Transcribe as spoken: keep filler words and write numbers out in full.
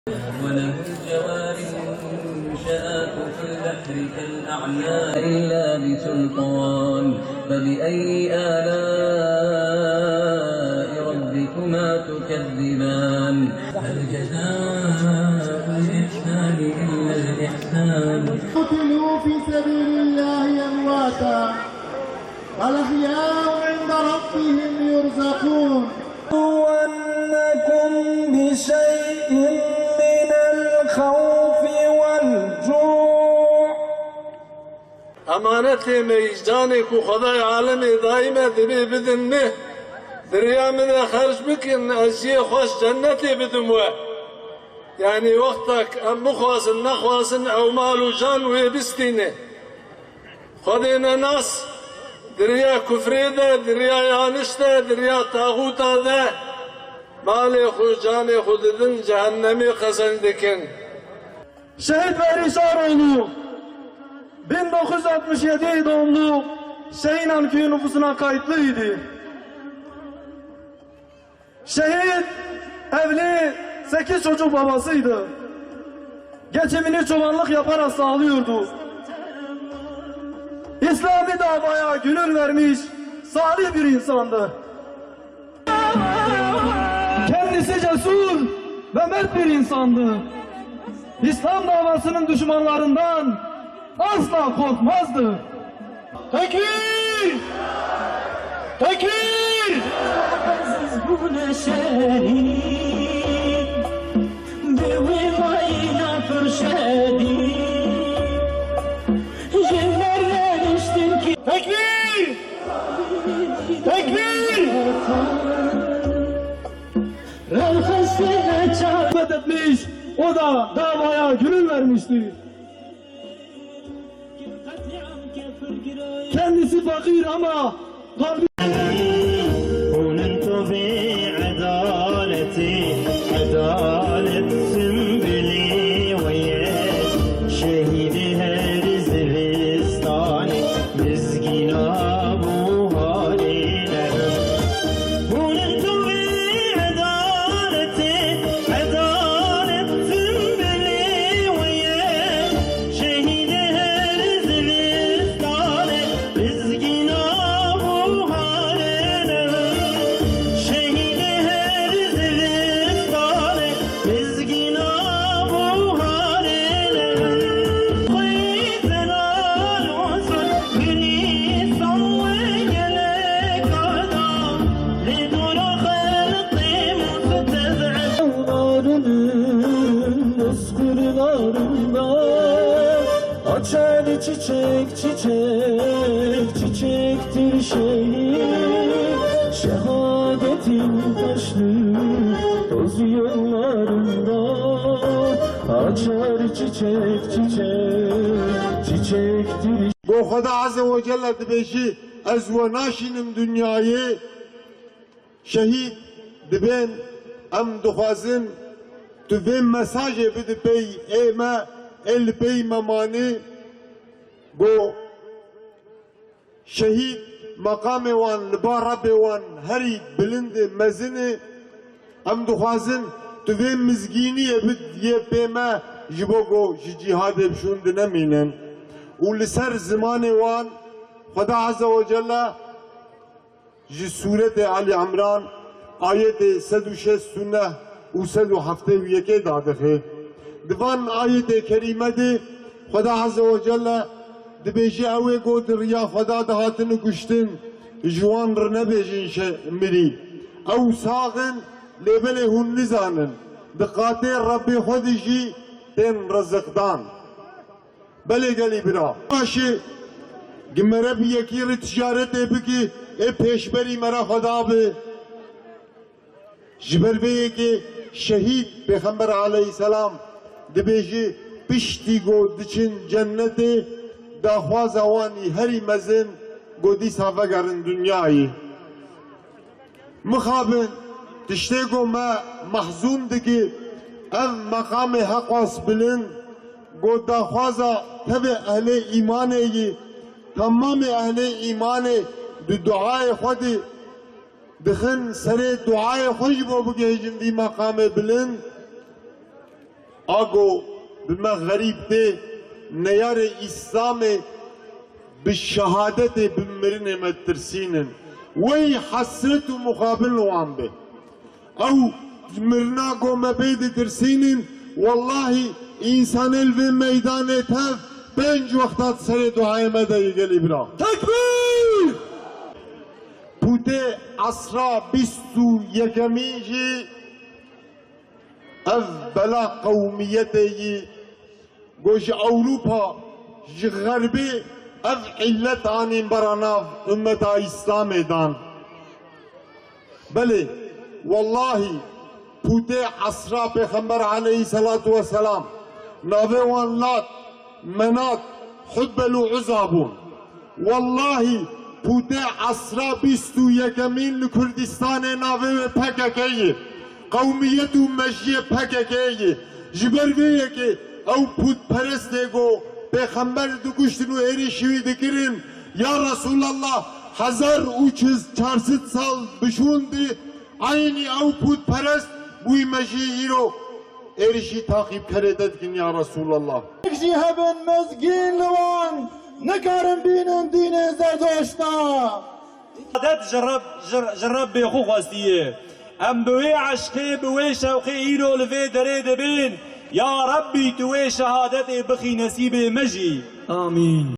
وله الجوار المنشآت في البحر كالأعلام إلا بسلطان فبأي آلاء ربكما تكذبان هل جزاء الإحسان إلا الإحسان قتلوا في سبيل الله أمواتا بل أحياء عند ربهم يرزقون. لنبلونكم بشيء من الخوف والجوع. Emanetê me ji canê ku Xwedayê alemê dayî me divê bidin me, di riya min de xerc bikin, ez jê xweş cennetê bidim we. Yanî wextek em bixwazin nexwazin ew mal û can wê bistîne. Xwedê nenas, di riya kufrê de, di riya yaniş de, di riya taxûta de malê xwe, canê xwe didin, cehennemê qezenc dikin. Şehit Behri Şaroğlu, bin dokuz yüz altmış yedi doğumlu, Şehinan köyü nüfusuna kayıtlıydı. Şehit evli, sekiz çocuk babasıydı. Geçimini çobanlık yaparak sağlıyordu. İslami davaya gönül vermiş salih bir insandı. Kendisi cesur ve mert bir insandı. İslam davasının düşmanlarından asla korkmazdı. Tekbîr! Tekbîr! Aziz bûne şehîd, bi wê mayîna pir şedîd, ji nerve niştin ki. Tekbîr! Tekbîr! Revxistine çav. Etmiş, o da davaya gönül vermişti. Kendisi fakir ama kalbi. Hûn in tovê edaletê, edalet simbilê we ye. Şehîdê her zivistanê, mizgîna buharê ne. Hûn in tovê edaletê, edalet simbilê we ye. Şehîdê her zivistanê, mizgîna buharê ne. Şehîdê her zivistanê, mizgîna buharê ne. Xwî zelal û zor binîsan we gelek adam, lê dora xelqê mustez'ef. Narinin bozkırlarında açar çiçek çiçek, çiçektir şehit. Şehadetin taşlı toz yollarında açar çiçek çiçek, çiçektir. Go Xweda Azze ve Celle dibêjî, ez we naşînim dinyayê. Şehîd dibên, em dixwazin tu vê mesajê bidi pey ê me, ê li pey me manî. Go şehîd meqamê wan li ba Rebbê wan herî bilind e, mezin e. Em dixwazin tu vê mizgîniyê bid yê pê me ji bo ku ji cîhadê bi şûn dinemînin. Û li ser zimanê wan Xweda Azze ve Celle ji Sûretê Ali Imran ayetê sed û şêst û neh û sed û heftê û yekê dadixe. Di van ayetê kerîme de Xweda Azze ve Celle dibêje, ew ê ku di riya Xweda de hatine kuştin, ji wan re nebêjin şe-, mirî. Ew sax in, lê belê hûn nizanin, di qatê Rebbê xwe de jî tên riziqdan. Belê gelî bira. Baş e, gi mere bi yekî re ticaretê bikî, ê pêşberî me re Xweda bi. Ji ber vê yekê şehîd Pêxember aleyhisselam dibêjî, piştî ku diçin cennetê, daxwaza wan î herî mezin ku dîsa vegerin dinyayê. Mixabin, tiştê ku me mehzûn dike, ev meqamê heqas bilind, ku daxwaza tevê ehlê îmanê yî, temamê ehlê îmanê di duayê xwe de dixin serê duayê xwe ji bo bigihêjin vî meqamê bilind. Ago bi me xerîb tê, neyarê Îslamê bi şehadetê bi mirinê me tirsînin. Wey hesret û muxabil wan be. Ew mirina ku me pê ditirsînin, wellahî însanê li vê meydanê tev pênc wexta di serê duayê me de yê gelî bira. Tekbîr! Pûtê esra bîst û yekemîn jî ev bela qewmiyetê yî ku ji Ewropa, ji Xerbê ev îlet anîn bera nav ummeta Îslamê dan. Belê, wellahî, pûtê esra Pêxember aleyhisselatu vesselam, navê wan Lat, Menat, Hubbel û Uza bûn. Wellahî, pûtê esra bîst û yekemîn li Kurdistanê navê wê P K K ye. Qewmiyet û mejiyê P K K ye. Ji ber vê yekê ew pûtperestê ku Pêxember dikuştin û êrîşî wî dikirin, ya Resûlallah, hezar û çar sed sal bişûn di, eynî ew pûtperest wî mejiyê îro êrîşî taqîbkerê te dikin, ya Resûlallah. Jî hebin mizgîn li wan, nikarin bînin dînê Zerdoşta. Adet ji Reb, ji, ji Rebbê xwe xwestiye. Em bi wê eşqê, bi wê şewqê îro li vê derê dibin. Ya Rebbî, tu wê şehadetê bixî nesîbê me jî. Amîn.